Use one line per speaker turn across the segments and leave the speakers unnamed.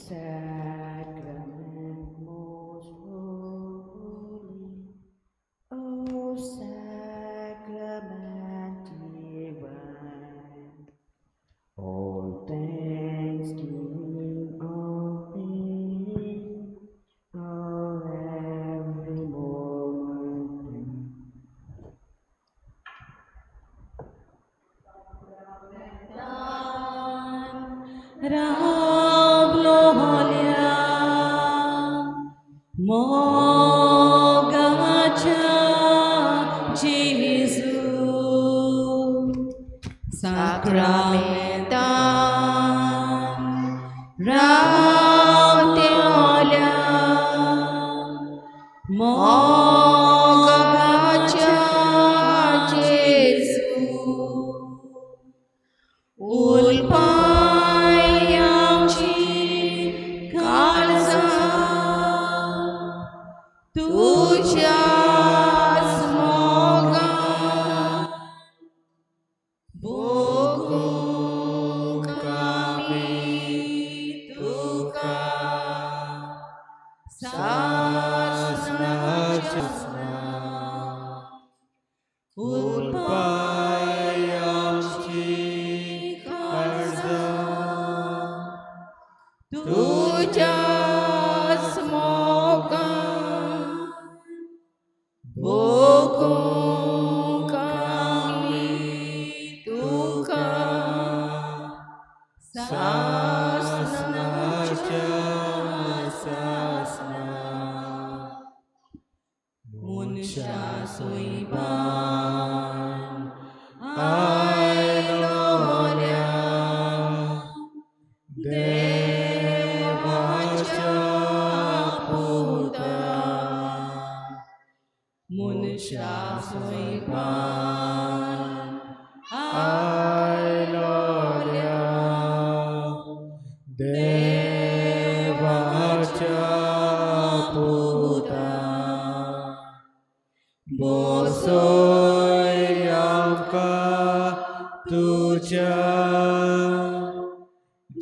Sacrament most holy, O sacrament divine, all thanksgiving of thee, all every moment.
Ravlolia Mogacha Jesu Sacramentan Ravlolia Mogacha Jesu Ulpayamchi kalsa tujas moga bogu kami tuka sasna jasna
Ulpayamchi kalsa
tujas moga bogu kami tuka sasna
sasna
Munsha suiban ailolia devacha puta Munsha suiban
ailolia devacha puta Bosoyamka tuja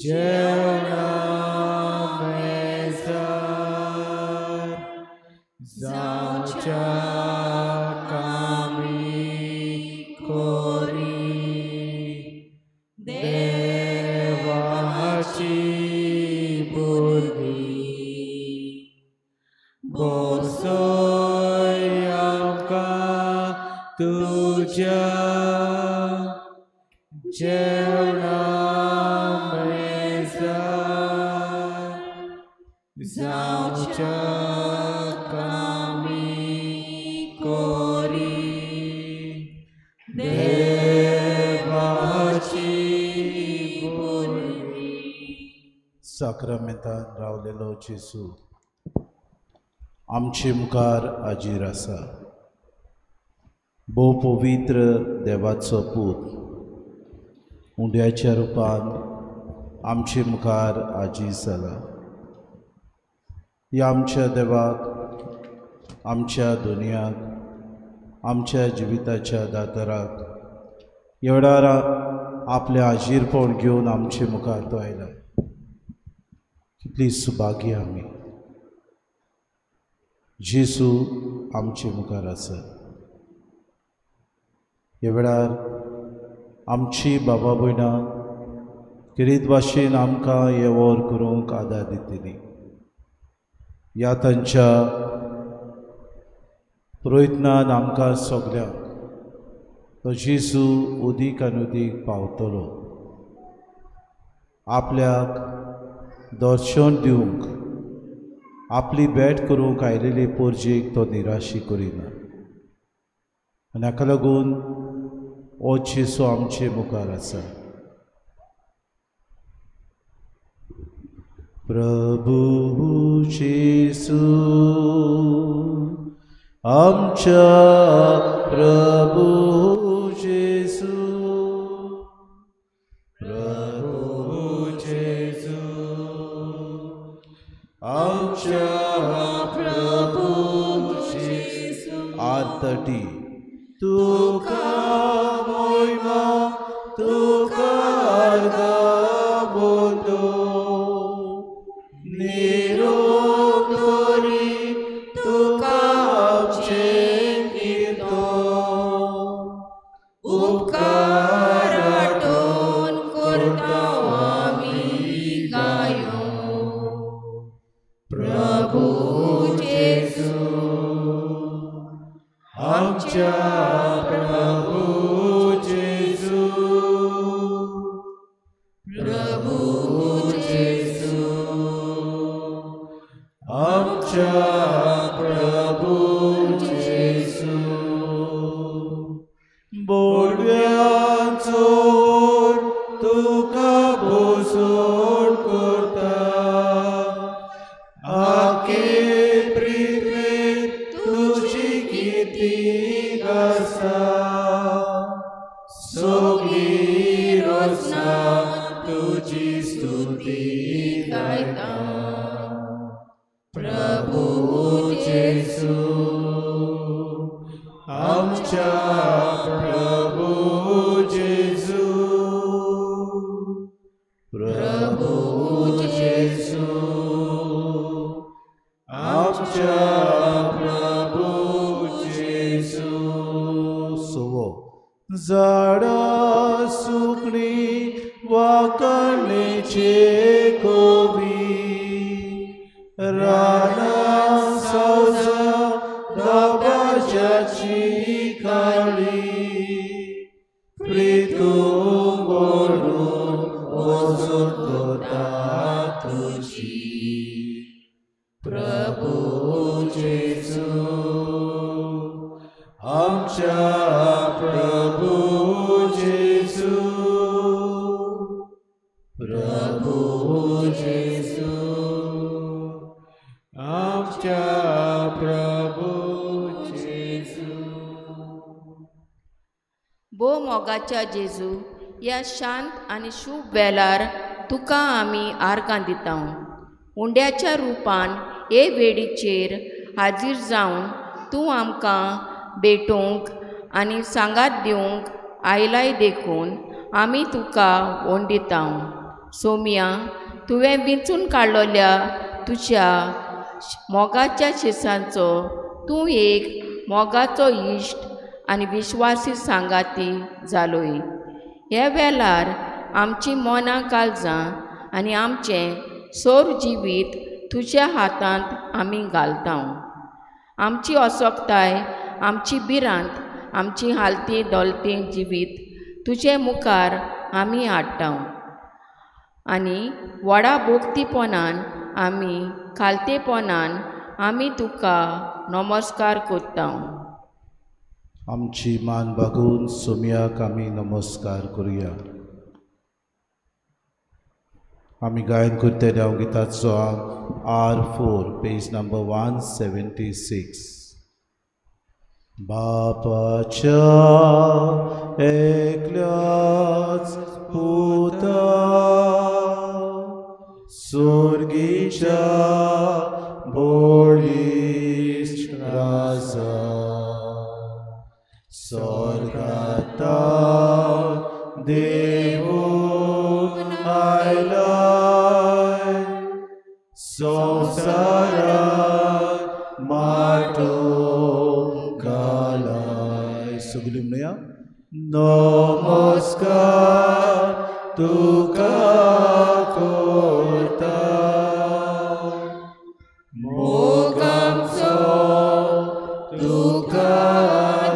jena mezar zaucha kami kori devachi burgi Bosoyamka tuja jena mezar zaucha kami kori devachi burgi
साक्रामेंतान रावलेलो जेजू आमचे मुखार हाजीर आसा. भोव पवित्र देवाचो पूत उंड्याच्या रुपान आमचे मुखार हाजीर जाला. ह्या आमच्या देवाक, आमच्या दुनियाक, आमच्या जिविताच्या दाताराक ह्या आपलें हाजीरपण घेवन आमचे मुखार तो आयला. कितली सुभागी आमी जेजू आमचे मुखार आसा. ह्या वेळार आमची बाबा भयणां खेरीत भाशेन आमकां हें वर करूंक आदार दितली. ह्या तांच्या प्रयत्नान आमकां सगल्यांक तो जेजू उदीक आनी उदीक पावतलो. आपल्याक दर्शन दिवंक, आपली भेट करूंक आयिल्ले पोरजेक तो निराशी करिना आनी हाका लागून हो जेजू आमचे मुखार आसा. प्रभू जेजू आमच्या प्रभू जेजू, प्रभू जेजू आमच्या प्रभू जेजू. आरतटी तुका मोयमा तुका अर्दा बोलो
तुका भोसोण करता आखे पृथ्वेर तुजी कीर्ती गाजता सगळीं रोसना तुजी स्तुती गायता प्रभु जेजू आमच्या प्रभु जेजू प्रभु जेजू आमच्या प्रभु जेजू.
सोवो झाडां सुकणीं वाकणेचे कोबी रानां सवजां दाबाज्याची काळी प्रितूम बोलून वचून करता तुजी
प्रभु जेजू आमच्या प्रभु जेजू प्रभु जेजू आमच्या प्रभु जेजू.
भोव मोगाच्या जेजू, ह्या शांत आनी शुभ वेळार तुका आमी आर्गां दिता. उंड्याच्या रुपान हे वेडीचेर हाजीर जावन तूं आमकां भेटोवंक आनी सांगात दिवंक आयलाय देखून आमी तुका ओंडिता. सोम्या, तुवें विंचून काडलोल्या तुज्या मोगाच्या शिसांचो तूं एक मोगाचो इश्ट आनी विश्वासी सांगाती जालोय. ह्या वेळार आमची मनां काळजां आनी आमचें सोर जिवीत तुज्या हातांत आमी घालता. आमची असक्ताय, आमची भिरांत, आमची हालती डोलती जिवीत तुजे मुखार आमी हाडटा आनी व्हडा भोक्तीपणान आमी खालतेपणान आमी तुका नमस्कार करता.
आमची मान बागून सोम्याक आमी नमस्कार करुया. आमी गायन करता देवगिताचो R4 page number 176. बापाच्या एकल्याच पुता स्वर्गीच्या बळिश्ट राजा स्वर्गांत देवून आयलाय संवसाराक माटो घालाय. सगळीं म्हणया नमस्कार तुका करता मोगाचो तुका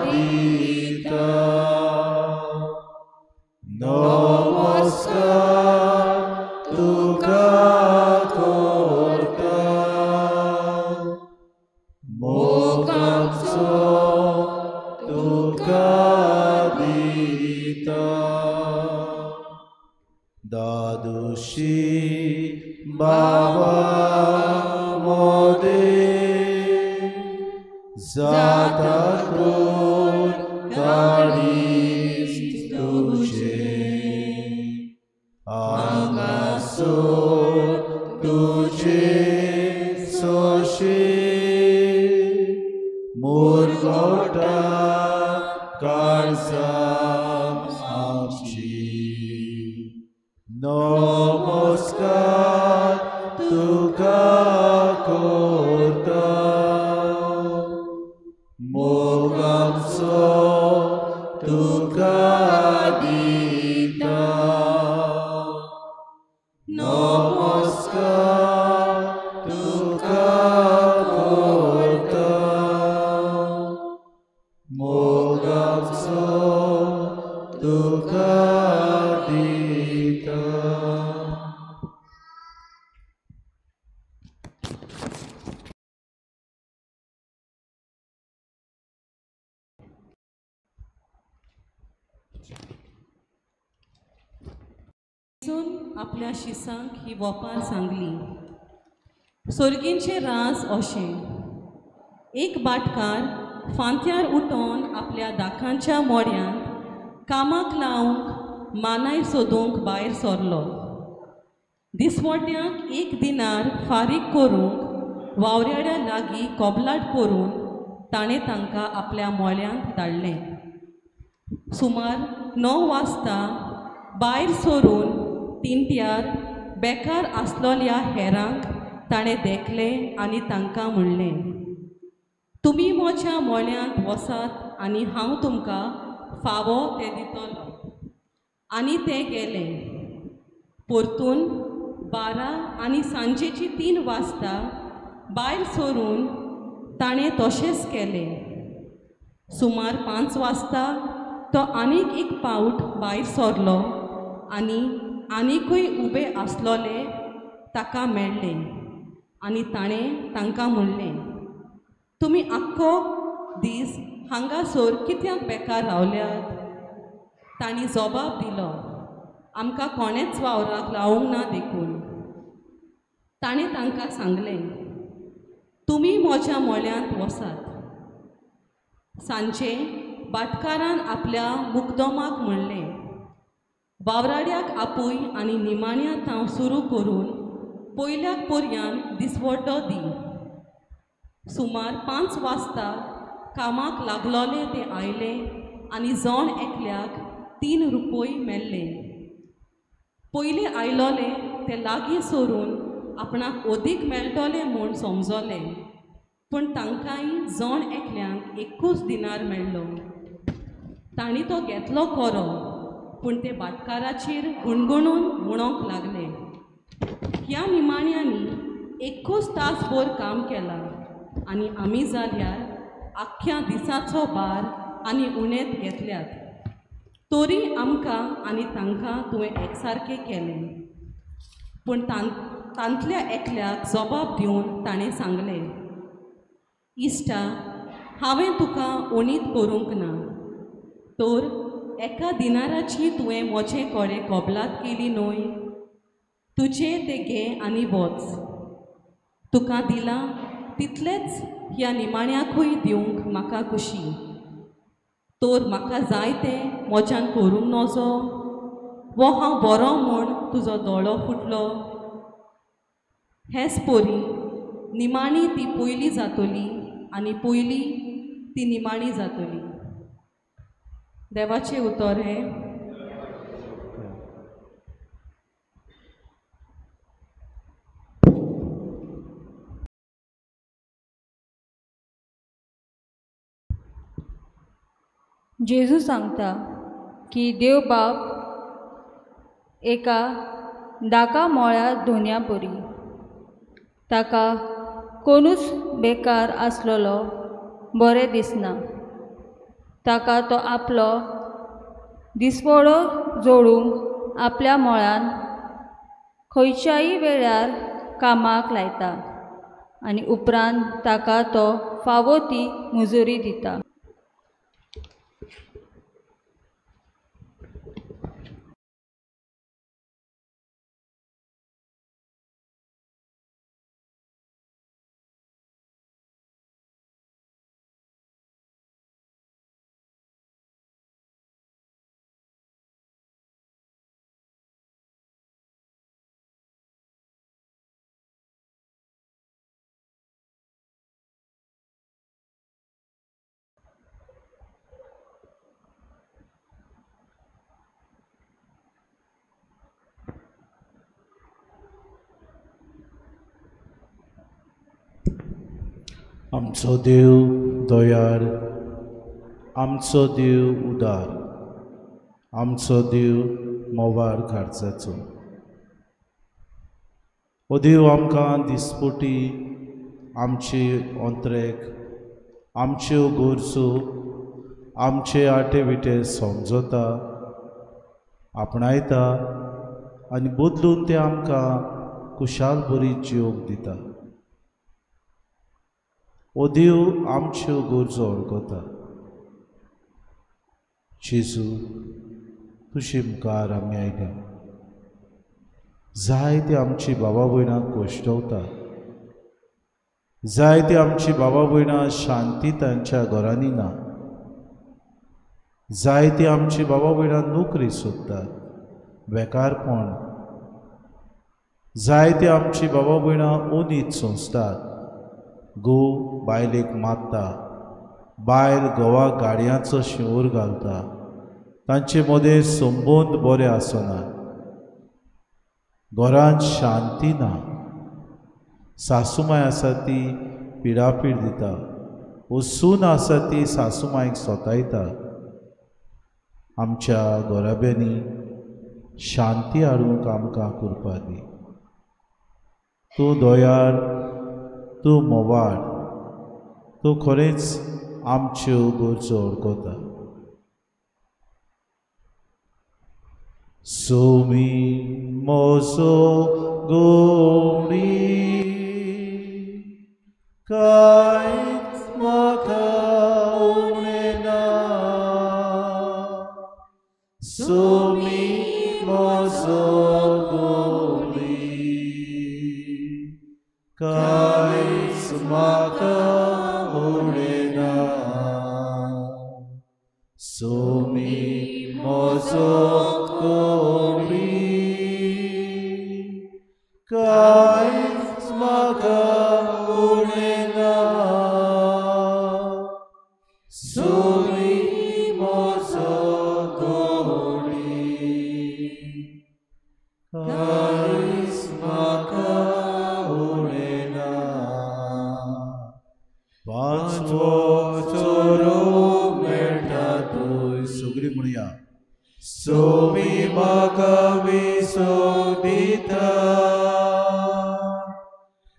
दिता नमस्कार तुका करता मोगाचो तुका दिता. दादुशी बाबा मोदे जाता तूं काळीज तुजें आंगासून तुजें सोंशी मुरगोटा काळजां आमची. नमस्कार तुका करता मोगाचो तुका दिता नमस्कार तुका करता मोगाचो तुका दिता.
जेजून आपल्या शिसांक ही वोपार सांगली. सोर्गींचें रास अशें, एक भाटकार फांत्यार उठोन आपल्या दाखांच्या मोड्यांत कामाक लावंक मानाय सोदूंक भायर सरलो. दिसवड्याक एक दिनार फारीक करूंक वावऱ्याड्या लागीं कोबलाट करून ताणें तांकां आपल्या मोळ्यांत धाडलें. सुमार 9 वाजता भायर सरून तिंट्यार बेकार आसलोल्या हेरांक ताणें देखलें आनी तांकां म्हणलें, तुमी म्हज्या मोळ्यांत वसात आनी हांव तुमकां फावो तें दितलो. आनी ते गेले. परतून 12 आनी सांजेची 3 वाजता भायर सरून ताणें तशेंच केलें. सुमार 5 वाजता तो आनीक एक पावट भायर सरलो आनी आनीकूय उबे आसलोले ताका मेळ्ळे आनी ताणें तांकां म्हणलें, तुमी आख्खो दीस हांगासर कित्याक बेकार रावल्यात? तांणी जबाब दिलो, आमकां कोणेंच वावराक लावंक ना देखून. ताणें तांकां सांगलें, तुमी म्हज्या मोळ्यांत वसात. सांजे भाटकारान आपल्या मुकदमाक म्हणलें, वावराड्याक आपूय आनी निमाण्या तांव सुरू करून पयल्याक पर्यान दिसवड्डो दी. सुमार 5 वाजता कामाक लागलोले ते आयले आनी जण एकल्याक 3 रुपये मेळ्ळे. पयलीं आयलोले ते लागीं सरून आपणाक अदीक मेळटले म्हूण समजले, पूण तांकांय जण एकल्यांक एकूच दिनार मेळ्ळो. तांणी तो घेतलो खरो, पूण ते भाटकाराचेर गुणगुणून म्हणूंक लागले, ह्या निमाण्यांनी एकूच तासभर काम केलां आनी आमी जाल्यार आख्ख्या दिसाचो भार आनी उणेंत घेतल्यात, तरी आमकां आनी तांकां तुवें एकसारकें केलें. पूण तांतल्या एकल्याक जबाब दिवन ताणें सांगलें, इश्टा, हांवें तुका उणीत करूंक ना, तर एका दिनाराची तुवें म्हजे कडेन कबलात केली न्हय? तुजें तें घे आनी वच. तुका दिलां तितलेंच ह्या निमाण्याकूय दिवंक म्हाका खुशी. तर म्हाका जाय तें म्हज्यान करूंक नजो, वो हांव बरो म्हूण तुजो दोळो फुटलो? हेच परी निमाणी ती पयली जातली आनी पयली ती निमाणी जातली. देवाचें उतर हें.
जेजू सांगता की देव बाप एका दाका मोळ्या धोन्या परी ताका कोणूच बेकार आसलेलो बरें दिसना. ताका तो आपलो दिसवडो जोडूंक आपल्या मोळ्यान खंयच्याय वेळार कामाक लायता आनी उपरांत ताका तो फावो ती मुजुरी दिता.
आमचो देव दयाळ, आमचो देव उदार, आमचो देव मोवार खर्चाचो. ओ देव, आमकां दिसपटी आमचे अंतरेक, आमच्यो गरजो, आमचे आटे विटे समजता, आपणायता आनी बदलून ते आमकां खुशाल बरी जिवंक दिता. ओ देव, आमच्यो गरजो वळखता. जेजू, तुजे मुखार आमी आयल्या. जायते आमची बाबा भयणां कोश्टवतात, जायते आमची बाबा भयणां शांती तांच्या घरांनी ना, जायते आमची बाबा भयणां नोकरी सोदतात, बेकारपण, जायते आमची बाबा भयणां ओनीत सोंसतात, घोव बायलेक मारता, बायल घोवाक गाडयांचो शिंवर घालता, तांचे मदें संबंद बरे आसना, घरांत शांती ना, सासूमाय आसा ती पिडापीड दिता, वो सून आसा ती सासूमायक सोतायता। आमच्या घराब्यांनी शांती हाडूंक आमकां कृपा दी। तूं दयाळ, तूं मोवाळ, तूं खरेंच आमच्यो गरजो वळखता। सोमी मोजो गोडी कांयच म्हाका उणें ना, सोमी मोजो गोडी कांयच म्हाका उणें ना, सोमी मोजो गोडी कांयच म्हाका उणें ना, सोमी मोजो गोडी कांयच म्हाका उणें ना। पांचवो चोरो मेळटा थंय सगळीं म्हणया, सोमी म्हाका विसव दिता,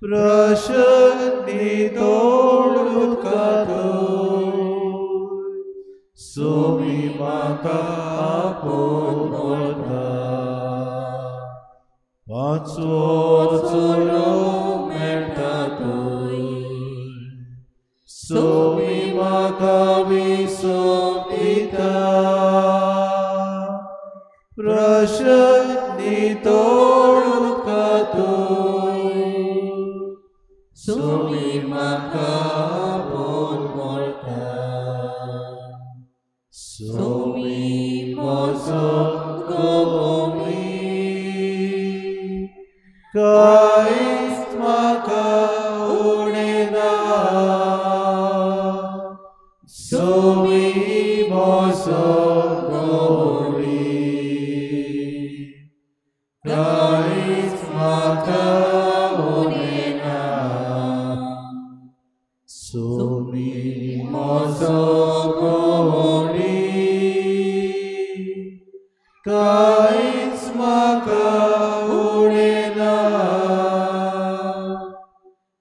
प्रसन्न तोड उदका थंय, सोमी म्हाका आपोवन व्हरता। पांचवो चोरो मेळटा थंय, सोमी म्हाका विसव दिता, प्रसन्न तोड उदका थंय, सोमी म्हाका आपोवन व्हरता। सोमी मोजो गोडी कांयच म्हाका उणें ना, सोमी मोजो गोडी कांयच म्हाका उणें ना, सोमी मोजो गोडी कांयच म्हाका उणें ना,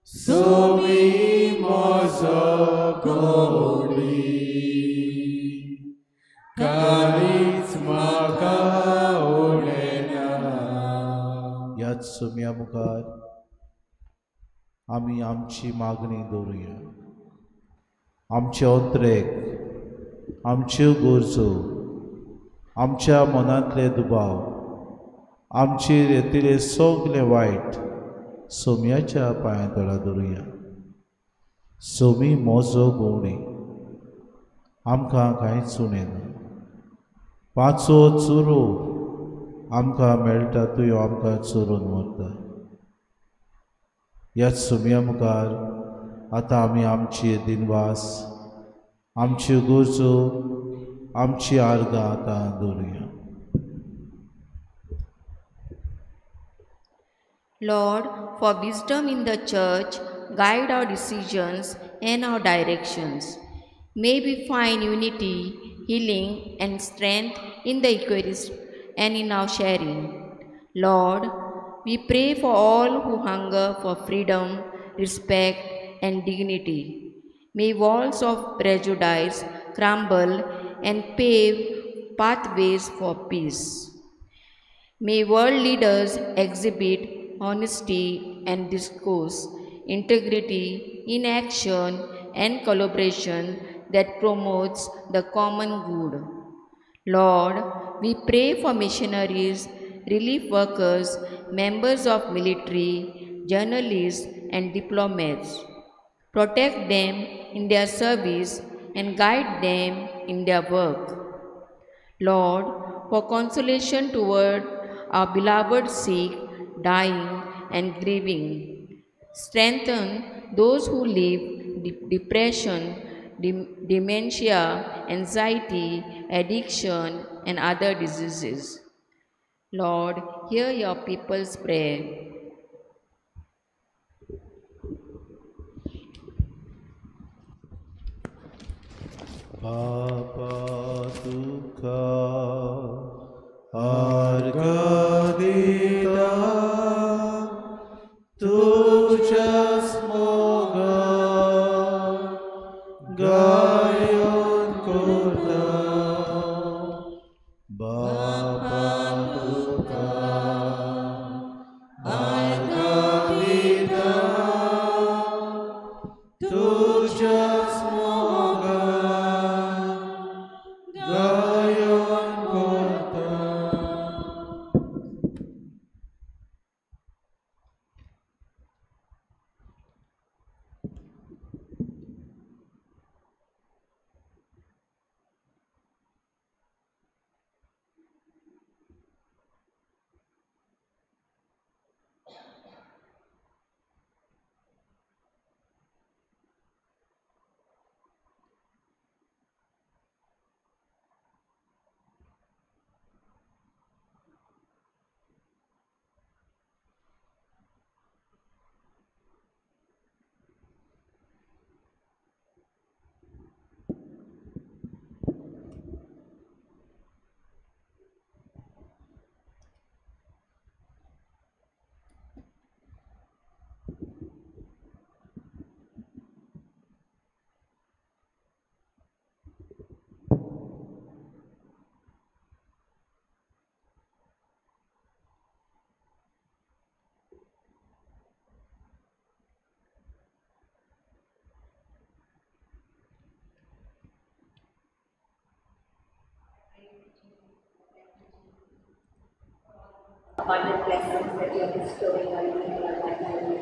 सोमी मोजो गोडी कांयच म्हाका उणें ना। ह्याच सोम्या मुखार आमी आमची मागणी दवरुया, आमचे अंतरेक, आमच्यो गरजो, आमच्या मनांतले दुबाव, आमचेर येतिल्ले सगळे वायट सोम्याच्या पांयां तळा दवरुया। सोमी मोजो गोवणी, आमकां कांयच उणें ना। पांचवो चुरो आमकां मेळटा, तुयो आमकां चोरून व्हरता। ह्याच सोम्या मुखार आतां आमी आमची दिनवास, आमच्यो गरजो, आमची आर्गां आतां दवरुया।
Lord, for wisdom in the church, guide our decisions and our directions. May we find unity, healing, and strength in the Eucharist and in our sharing. Lord, we pray for all who hunger for freedom, respect, and dignity. May walls of prejudice crumble and pave pathways for peace. May world leaders exhibit honesty and discourse, integrity in action and collaboration that promotes the common good. Lord, we pray for missionaries, relief workers, members of military, journalists, and diplomats. Protect them in their service and guide them in their work. Lord, for consolation toward our beloved sick, dying, and grieving, strengthen those who live depression, dementia, anxiety, addiction, and other diseases. Lord, hear your people's prayer.
Bapa तुका अर्घ दिता तुझ्याच मोगान गायन करता. बापा तुका अर्घ दिता तुझ्याच मोगान गायन करता.
Abundant blessings that you are bestowing on me and on my family.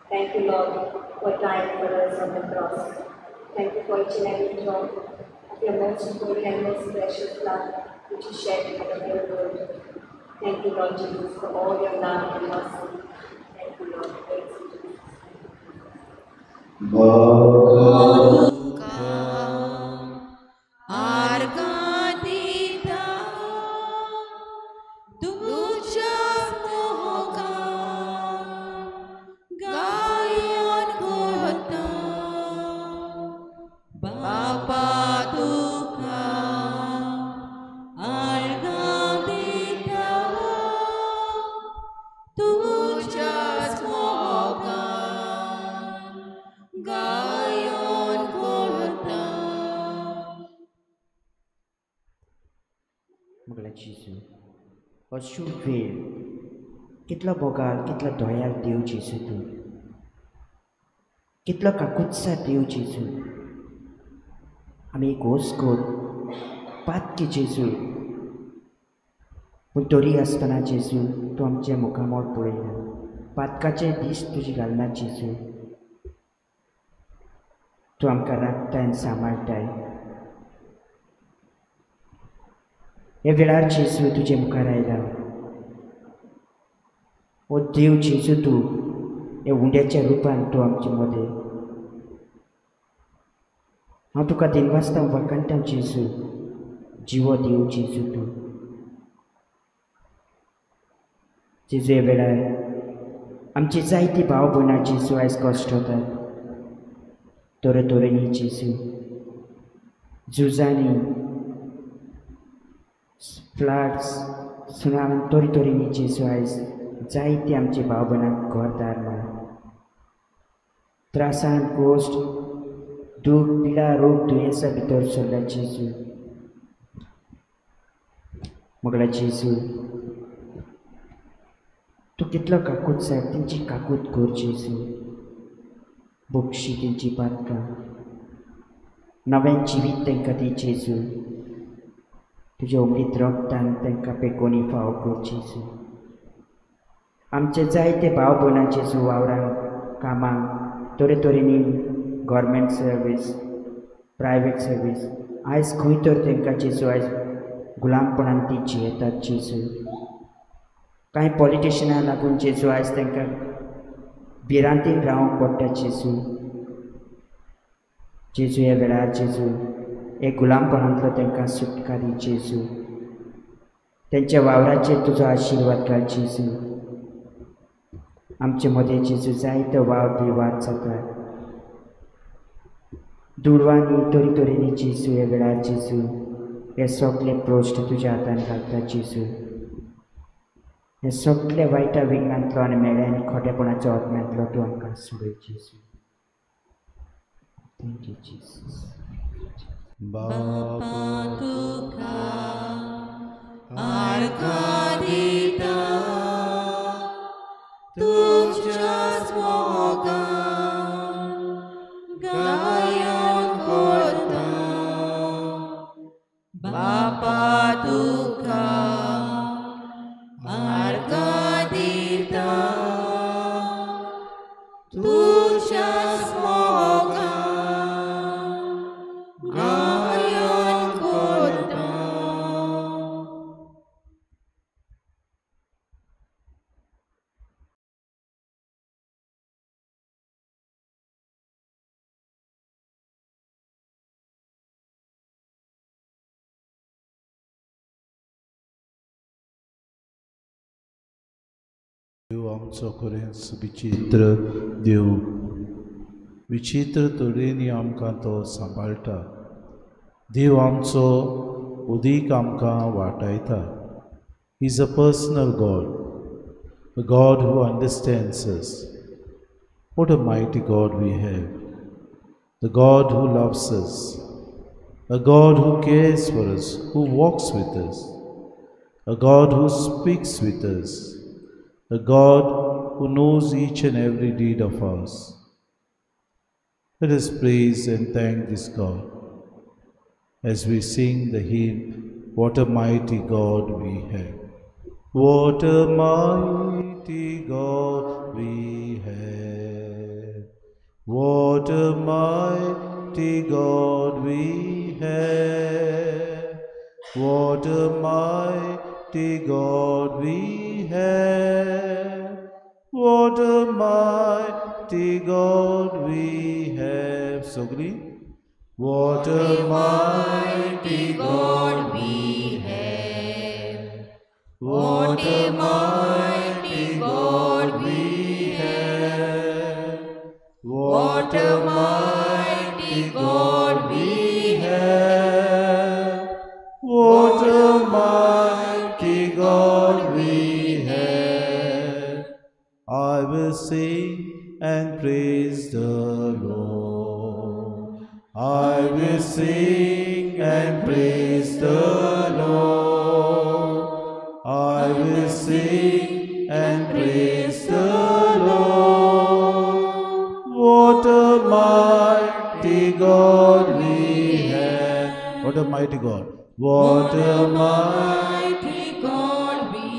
Thank you, Lord, for dying for us on the cross. Thank you for each and every drop of your most holy and most precious blood which you shed for the whole world. Thank you, Lord Jesus, for all your love and mercy. Thank you, Lord. Praise you, Jesus.
अशुभ वेळ कितलो बोगाल, कितलो दयाळ देव जेजू तूं, कितलो काकुत्सा देव जेजू. आमी एक होसकोत पातकी जेजू, पूण तरी आसतना जेजू तूं आमचें मुखामळ पळयना, पातकाचे दीस तुजी घालना जेजू. तूं आमकां राखताय आनी सांबाळटाय. ह्या वेळार जेजू तुजे मुखार आयला. ओ देव जेजू, तूं ह्या उंड्याच्या रुपान तूं आमचे मदें. हांव तुका दिनवासता, वाखाणटा जेजू, जिवो देव जेजू तूं. जेजू, ह्या वेळार आमची जायती भाव भयणां जेजू आयज कश्ट वतात तरेतरेनी जेजू, झुजांनी, फ्लड्स, सुनामी, तरेतरेनी जेजू आयज जायती आमची भाव भयणां घरदार ना, त्रासान, कोश्ट, दूख, पिडा, रोग, दुयेंसा भितर सरला जेजू. मगला जेजू, तूं कितलो काकूत सायब, तेंची काकूत कर जेजू. बक्षी तेंची पातकां, नवें जिवीत तांकां दी जेजू. तुज्या उमलीत रगतान तांकां पेकोणी फावो कर जेजू. आमचे जायते भाव भयणां जेजू वावरांक कामांक तरेतरेनी गव्हर्मेंट सर्वीस, प्रायवेट सर्वीस आयज खंय तर तांकां जेजू आयज गुलामपणान ती जियेतात जेजू. कांय पॉलिटिशनां लागून जेजू आयज तांकां भिरांतीन रावंक पडटा जेजू. जेजू ह्या वेळार जेजू हे गुलामपणांतलो तांकां सुटका दी जेजू. तेंच्या वावराचेर तुजो आशिर्वाद घाल जेजू. आमचे मदें जेजू जायतो वाद विवाद जाता दुडवांनी तरेतरेनी जेजू. ह्या वेळार जेजू हे सगळे प्रश्न तुज्या हातान घालता जेजू. हे सगळे वायटा विघ्नांतलो आनी मेळ्या आनी खोटेपणाच्या आत्म्यांतलो तूं आमकां सोडय जेजू. Thank you Jesus.
बापा तुका आर्गां दिता तुज्याच मोगान गायन करता. बापा तुका आर्गां दिता तुज्याच मोगान गायन करता.
देव आमचो खरेंच विचित्र देव, विचित्र तरेनी आमकां तो सांबाळटा. देव आमचो उदीक आमकां वाटायता. He is a personal God, a God who understands us. What a mighty God we have, the God who loves us, a God who cares for us, who walks with us, a God who speaks with us, a God who knows each and every deed of ours. Let us praise and thank this God as we sing the hymn, What a Mighty God We Have. What a mighty God we have. What a mighty God we have. What a mighty God we have. What a mighty God we have. Sogli. What a mighty God
we have.
What a mighty God we have. What a mighty God we have. What a mighty God we have. I will sing and praise the Lord. I will sing and praise the Lord. I will sing and praise the Lord. What a mighty God we have. What a mighty God. What a
mighty God we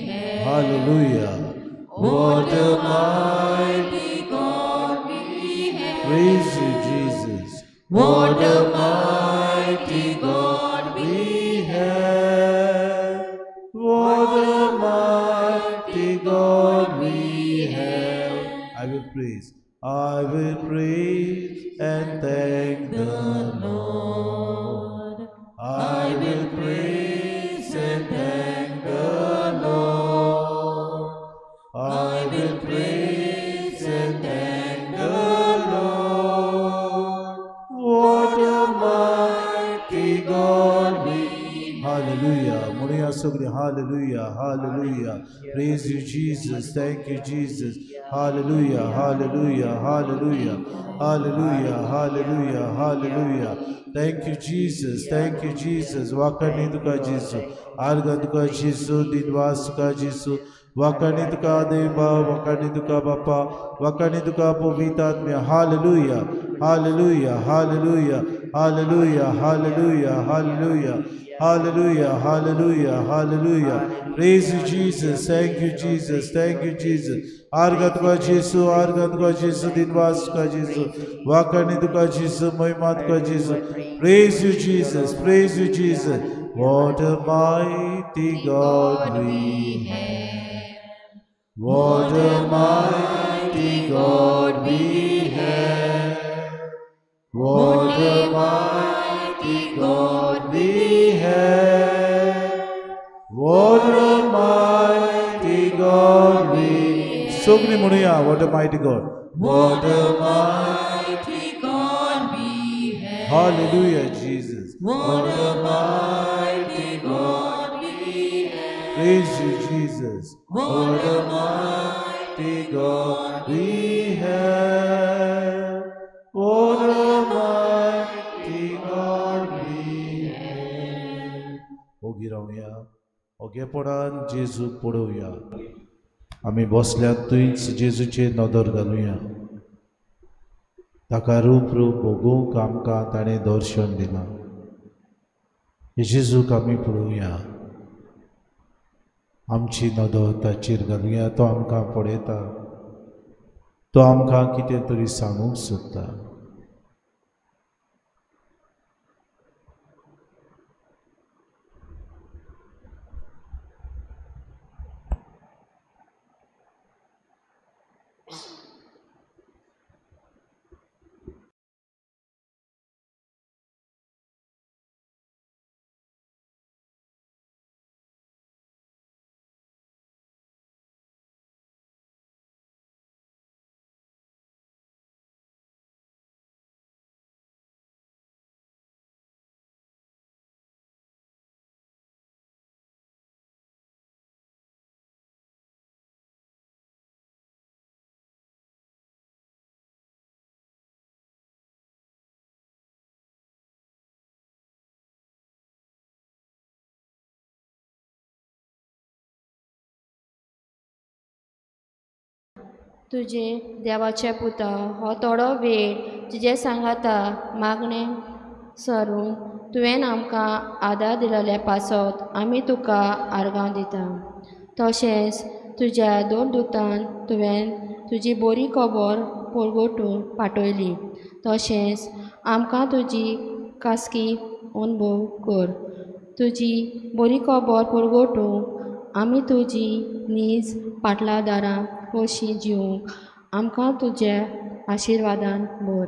have.
Hallelujah. What a
mighty God we have.
Praise you, Jesus.
What a mighty God we
have. What a mighty God we have. I will praise. I will praise and thank the Lord. I will praise and thank the Lord. I will praise and thank the Lord. What a mighty God we. Hallelujah. Hallelujah. Hallelujah. Praise you, Jesus. Thank you, Jesus. Hallelujah. Hallelujah. Hallelujah. Hallelujah. Hallelujah. Hallelujah. Thank you, Jesus. Thank you, Jesus. Wakani tuka Jesu. Arga tuka Jesu. Dinvas tuka Jesu. Wakani tuka Deva. Wakani tuka Bapa. Wakani tuka Povitatmya. Hallelujah. Hallelujah. Hallelujah. Hallelujah. Hallelujah. Hallelujah. Hallelujah, hallelujah, hallelujah. Praise you Jesus, thank you Jesus, thank you Jesus. आर्गां तुका जेजू, आर्गां तुका जेजू, दिनवास तुका जेजू, वाखाणी तुका जेजू, महिमा तुका जेजू. Praise you Jesus, praise you Jesus. What a mighty God we have. What a mighty God we have. What a mighty God we have. What a mighty God we have. सगळीं म्हणुया, what a mighty God. What a mighty
God we have.
Hallelujah Jesus.
What a mighty God we have.
Praise you Jesus.
What
a mighty God we have. What a mighty God we have. ओगी रावया, ओगेपणान जेजूक पळोवया. आमी बसल्यात थंयच जेजूचेर नदर घालुया. ताका रूप रूप भोगूंक आमकां ताणें दर्शन दिलां. जेजूक आमी पळोवया, आमची नदर ताचेर घालुया. तो आमकां पळयता, तो आमकां कितें तरी सांगूंक सोदता.
तुजे देवाचे पुता हो थोडो वेळ तुजे सांगाता मागणें सरून तुवें आमकां आदार दिलेले पासत आमी तुका आर्गां दिता. तशेंच तुज्या दोन दुतान तुवें तुजी बरी खबर परगटून पाठयली. तशेंच आमकां तुजी खासगी अनुभव कर. तुजी बरी खबर परगटूंक आमी तुजी नीज पाटलादारां कशी जिवंक आमकां तुज्या आशिर्वादान भर.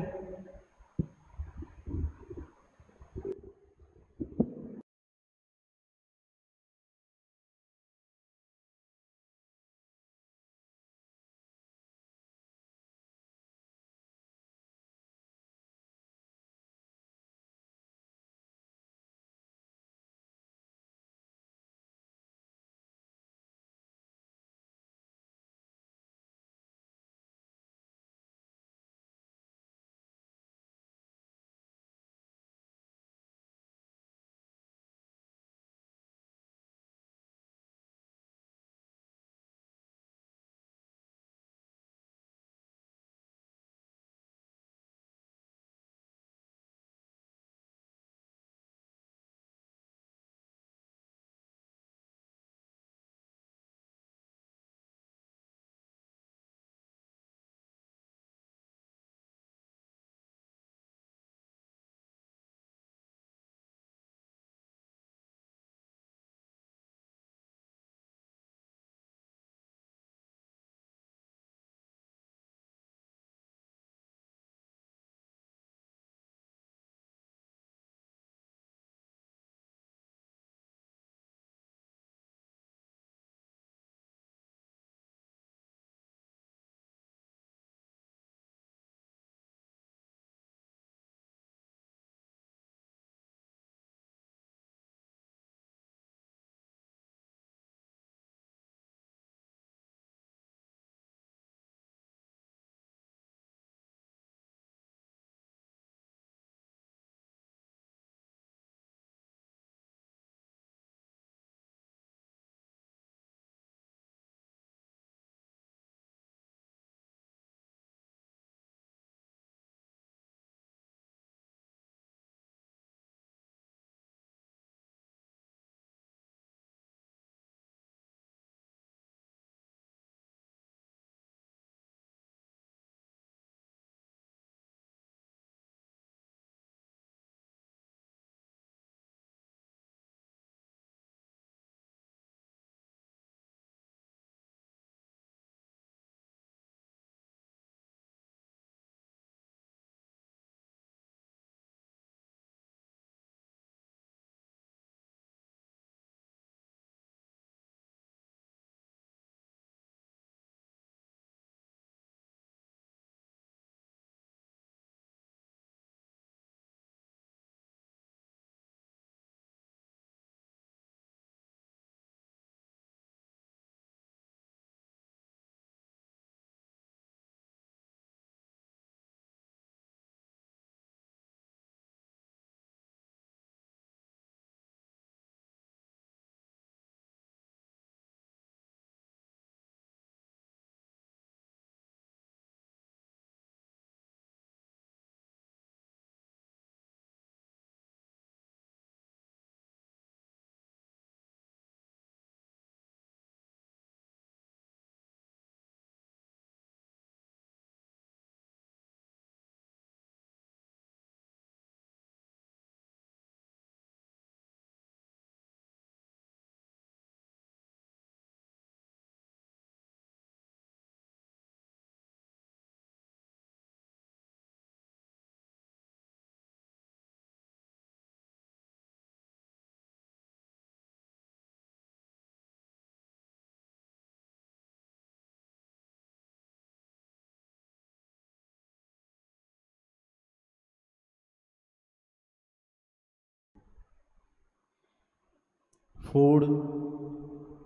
फोड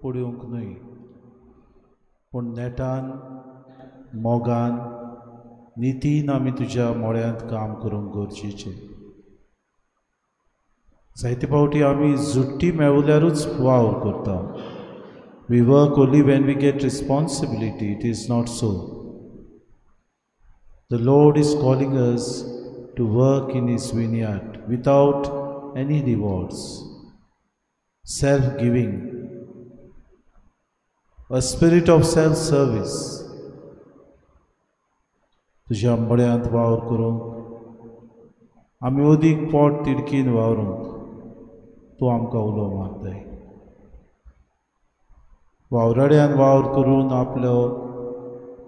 पडूंक न्हय, पूण नेटान, मोगान, नितीन आमी तुज्या मोळ्यांत काम करूंक गरजेचें. जायते फावटी आमी जुट्टी मेळल्यारूच वावर करता. We work only when we get responsibility. It is not so. The Lord is calling us to work in His vineyard without any rewards. Self-giving, a spirit of self-service. तुज्या मळ्यांत वावर करूंक आमी अदीक पोट तिडकीन वावरूंक तूं आमकां उलो मारताय. वावराड्यान वावर करून आपलो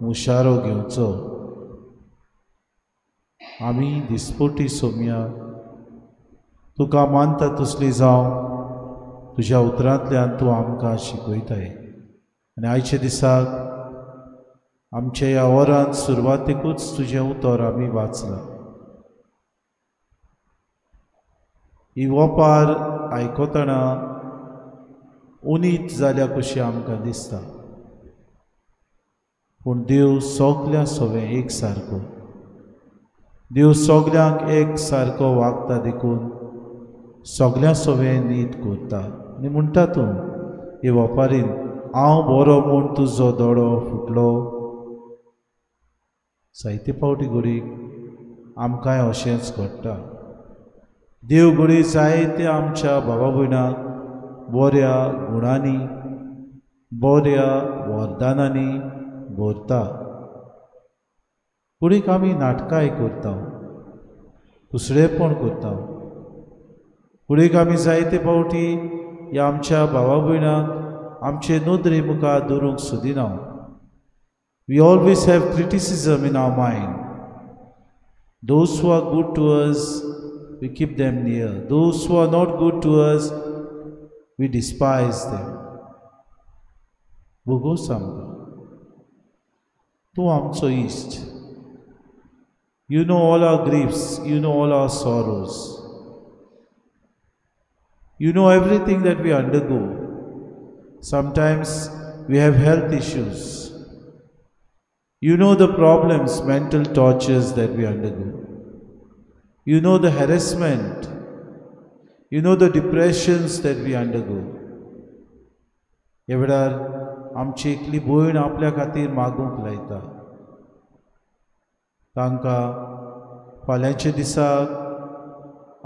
मुशारो घेवचो. आमी दिसपोटी सोमया तुका मानता तसली जावं तुज्या उतरांतल्यान तूं आमकां शिकयताय. आनी आयच्या दिसाक आमच्या ह्या वरान सुरवातेकूच तुजें उतर आमी वाचलां. ही ओपार आयकतना उनीत जाल्या कशी आमकां दिसता, पूण देव सगल्या सवें एक सारको, देव सगल्यांक एक सारको वागता देखून सगल्या सवें नीत करता. आनी म्हणटा तूं हे वपारीन, हांव बरो म्हूण तुजो दोळो फुटलो. जायते फावटी घडीक आमकांय अशेंच घडटा. देव घडी जायते आमच्या बाबा भयणाक बऱ्या गुणांनी, बऱ्या वरदानांनी भरता. घडीक आमी नाटकांय करता, कुसडेपण करता. घडीक आमी जायते फावटी ह्या आमच्या भावा भयणाक आमचे नदरे मुखार दवरूंक सोदिना. We always have criticism in our mind. Those who are good to us, we keep them near. Those who are not good to us, we despise them. भोगोस आमकां, तूं आमचो इश्ट. You know all our griefs, you know all our sorrows. You know everything that we undergo. Sometimes we have health issues. You know the problems, mental tortures that we undergo. You know the harassment. You know the depressions that we undergo. ह्या वेळार आमची एकली भयण आपल्या खातीर मागूंक लायता. तांकां फाल्यांच्या दिसाक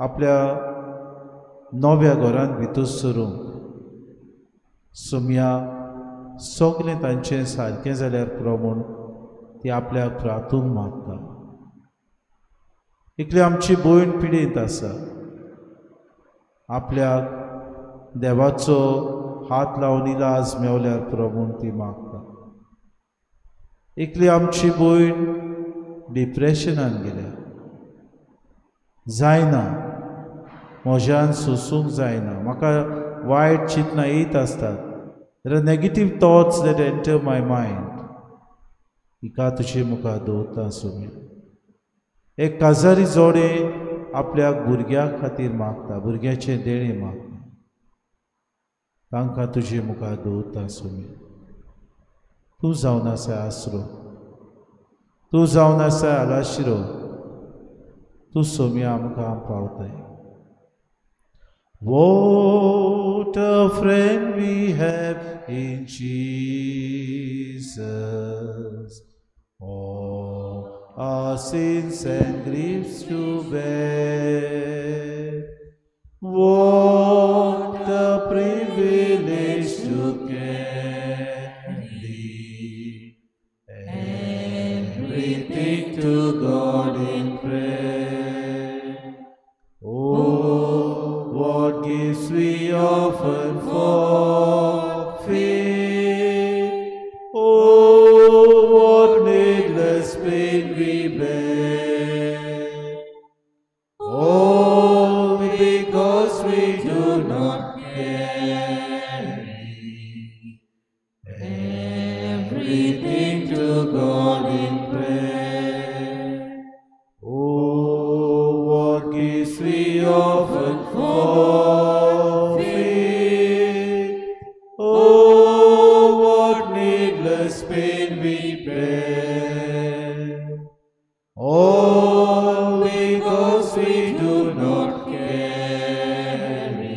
आपल्या नव्या घरांत भितर सरूंक सोमया सगळें तांचें सारकें जाल्यार पुरो म्हूण ती आपल्याक प्रातूंक मागता. एकली आमची भयण पिडेंत आसा, आपल्याक देवाचो हात लावन इलाज मेवल्यार पुरो म्हूण ती मागता. एकली आमची भयण डिप्रेशनान गेल्या, जायना म्हज्यान सोसूंक जायना, म्हाका वायट चिंतनां येयत आसतात. There are negative thoughts that enter my mind. हिका तुजे मुखार दवरता सोम्या. एक काजारी जोडे आपल्या भुरग्या खातीर मागता, भुरग्याचें देणें मागता. तांकां तुजे मुखार दवरता सोम्या. तूं जावन आसा आसरो, तूं जावन आसा आलाशिरो, तूं सोम्या आमकां पावताय. What a friend we have in Jesus. All our sins and griefs to bear. What a privilege to carry everything to God in prayer. Oh, what gifts we often forfeit. Oh, what needless pain we bear. All because we do not carry everything to God in prayer. Oh, what gifts we often forfeit.
needless pain we bear, all because we do not carry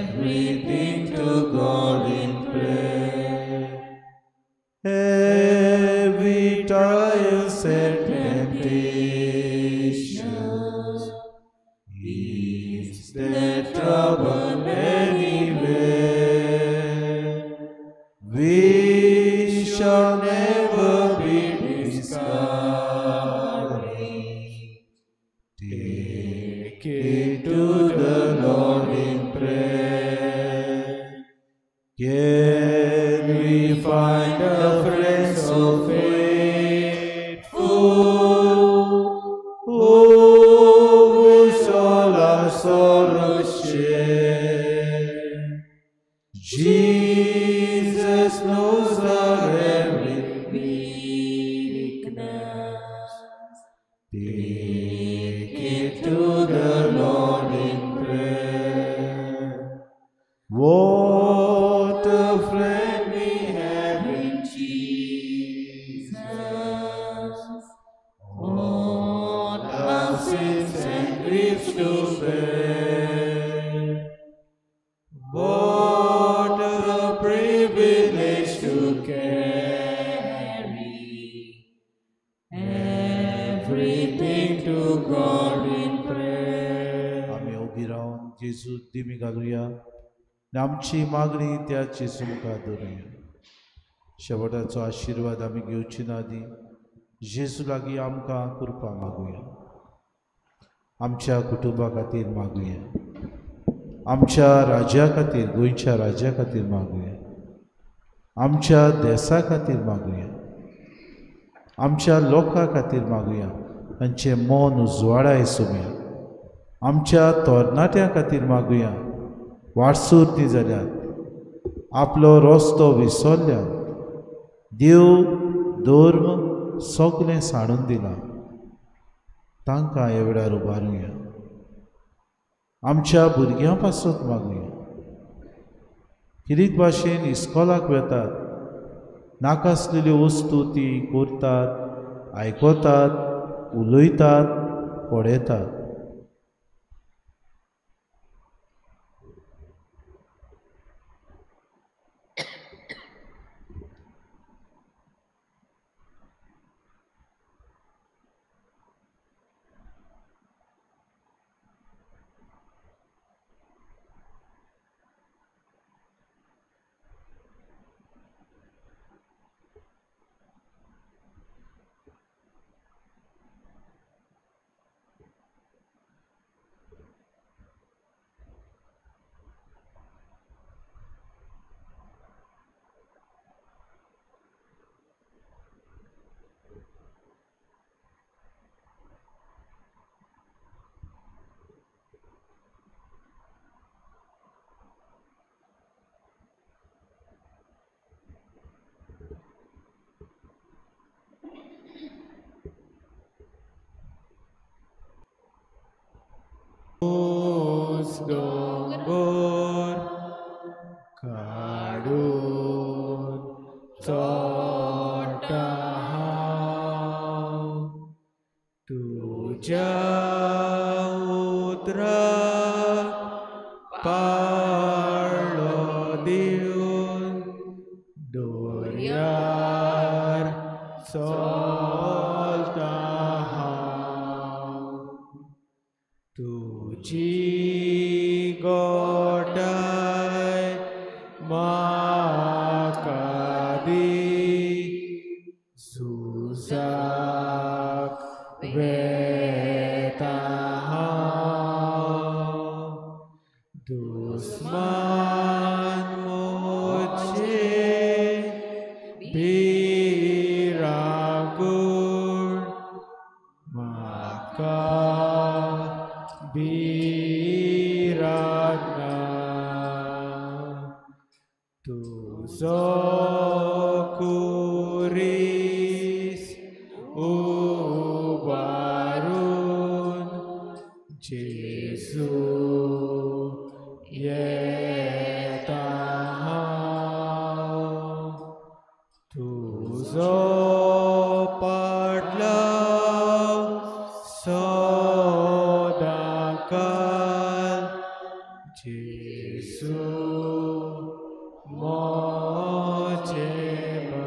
everything to God in prayer. Heavy trials and temptations, is there trouble anywhere? We shall never be discouraged. Take it to the Lord in prayer. Can we find a friend so faithful who will all our sorrows share? Jesus knows our every weakness. Take it to the Lord in prayer. What a friend we have in Jesus. All our sins and griefs to bear. What a privilege to carry everything to God in prayer.
आमी उबी रावन जेजू दिमी घालुया आनी आमची मागणी त्या जेजू मुखार दवरुया. शेवटाचो आशिर्वाद आमी घेवची ना आदी जेजू लागीं आमकां कृपा मागुया. आमच्या कुटुंबा खातीर मागुया, आमच्या राज्या खातीर, गोंयच्या राज्या खातीर मागुया, आमच्या देसा खातीर मागुया, आमच्या लोकां खातीर मागुया, तांचें मन उजवाडाय सोमया. आमच्या तरणाट्यां खातीर मागुया, वाटसूर ती जाल्यात, आपलो रस्तो विसरल्यात, देव धर्म सगळें सांडून दिलां, तांकां ह्या वेळार उबारुया. आमच्या भुरग्यां पासत मागुया. किरीत भाशेन इस्कोलाक वेतात, नाकासलेल्यो वस्तू ती करतात, आयकतात, उलयतात, पळयतात.
डोंगर काडून चोडटा हांव तुज्या उतराक पाळो दिवन दोर्यार चलता हांव तुजी गोटाय म्हाका दी झुजाक वेता हांव दुस्मान म्हजे भिरांकूळ म्हाका भिरांत ना तुजो कुरीस उबारून जेजू येता हांव तुजो पाटलाव सदांकाळ जेजू म्हजें बळ.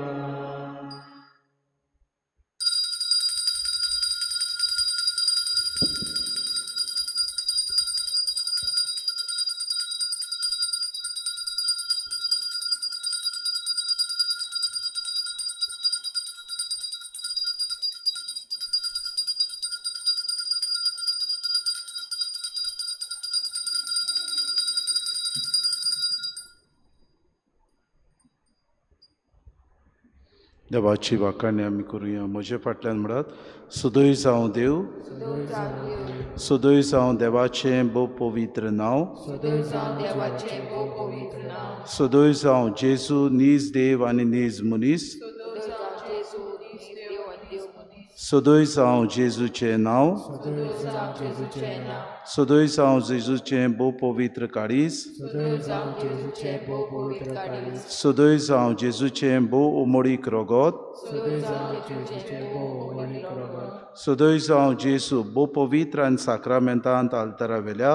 देवाची वाखाणी आमी करुया. म्हजे फाटल्यान म्हणात, सदय जावं देव, सदय जावं देवाचें भोव पवित्र नांव, सदय जावं जेजू नीज देव आनी नीज मनीस, सदय जावं जेजूचें नांव, सदय जावं जेजूचें भोव पवित्र काळीज, सदय जावं जेजूचें भोव उमळीक रगत, सदय जावं जेजू भोव पवित्र आनी साक्रामेंतांत आल्तारावेल्या,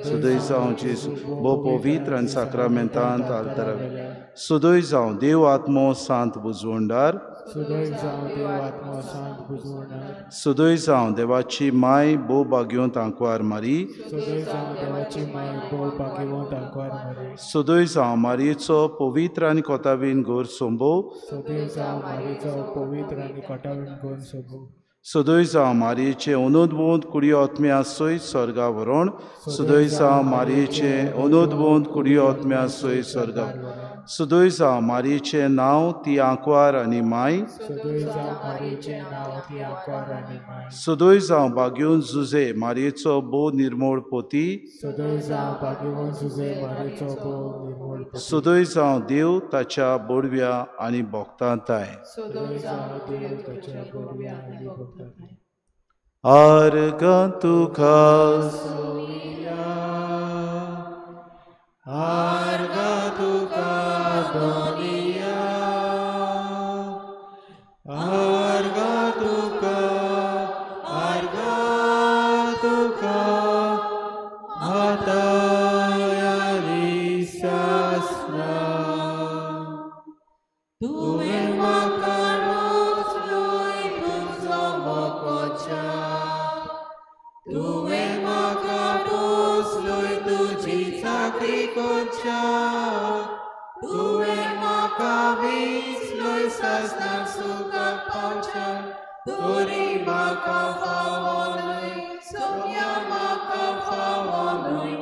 सदय जावं जेजू भोव पवित्र आनी साक्रामेंतांत आल्तारावेल्या, सदय जावं देव आत्मो सांत बुजवंडार, सदय जावं देवाची माय भोव भाग्योंत आंकवार मारी, सदय जावं मारयेचो पवित्र आनी कोतावीन गोर सोंबो, सदय जावं मारयेचें अनुद्भूत कुडी आत्म्या सयत स्वर्गा व्हरोण, सदय जावं मारयेचें अनुद्भूत कुडी आत्म्या सयत स्वर्गा, सदय जावं मारयेचें नांव ती आंकवार आनी माय, सदय जावं भाग्योन जुजे मारयेचो भोव निर्मोळ पोती, सदय जावं देव ताच्या बोडव्या आनी भोक्तांताय. आर्गां तुका
आर्गां तुका दोनिया, आर्गां तुका, आर्गां तुका आतां सासना. तुवें म्हाका रोसलोय तुजो मोकोच्या, तुवें म्हाका रोसलोय तुजी चाकरी कोच्या, तुवें म्हाका विसलोय सासनाक सुखाक पावच्या, तरी म्हाका फावो न्हय सोम्या म्हाका फावो न्हय,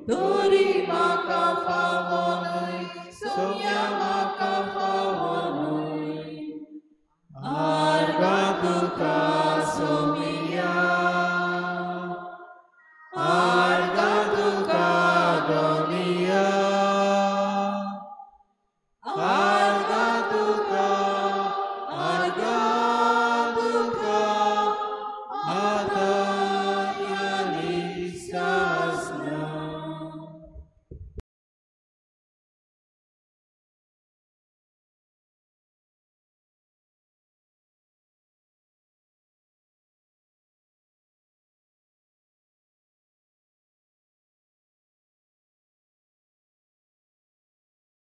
तरी म्हाका फावो न्हय सोम्या म्हाका फावो न्हय. आर्गां तुका